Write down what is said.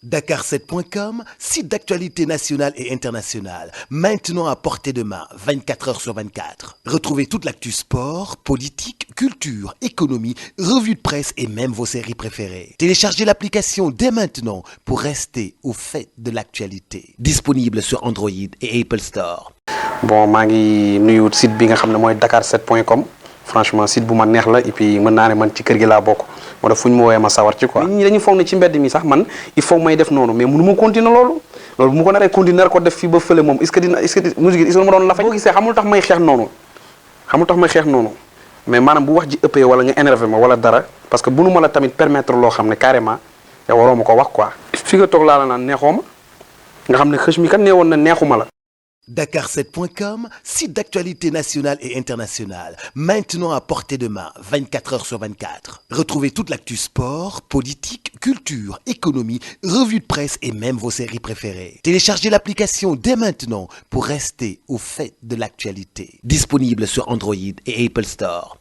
Dakar7.com, site d'actualité nationale et internationale, maintenant à portée de main, 24 heures sur 24. Retrouvez toute l'actu sport, politique, culture, économie, revues de presse et même vos séries préférées. Téléchargez l'application dès maintenant pour rester au fait de l'actualité. Disponible sur Android et Apple Store. Bon, maa ngi nuyu site bi nga xam ne mooy Dakar7.com franchement site bu ma neex la et puis mën naa ne man ci kër gi laa bokk moo tax fu ñu ma woowee ma sawar ci quoi. nit ñi dañuy foog ne ci mbedd mi sax man il faut may def noonu mais mënu ma continuer loolu bu ma ko naree continuer ko def fii ba fële moom est-ce que musique est-ce que ma doon la fa. boo gisee xamul tax may xeex noonu mais maanaam bu wax ji ëppee wala nga énervé ma wala dara parce que mënu ma la tamit permettre loo xam ne carrément yow waroo ma ko wax quoi. fi nga toog laa la naan neexoo ma nga xam ne xëch mi kat nee woon na neexuma la. Dakar7.com, site d'actualité nationale et internationale, maintenant à portée de main, 24 heures sur 24. Retrouvez toute l'actu sport, politique, culture, économie, revues de presse et même vos séries préférées. Téléchargez l'application dès maintenant pour rester au fait de l'actualité. Disponible sur Android et Apple Store.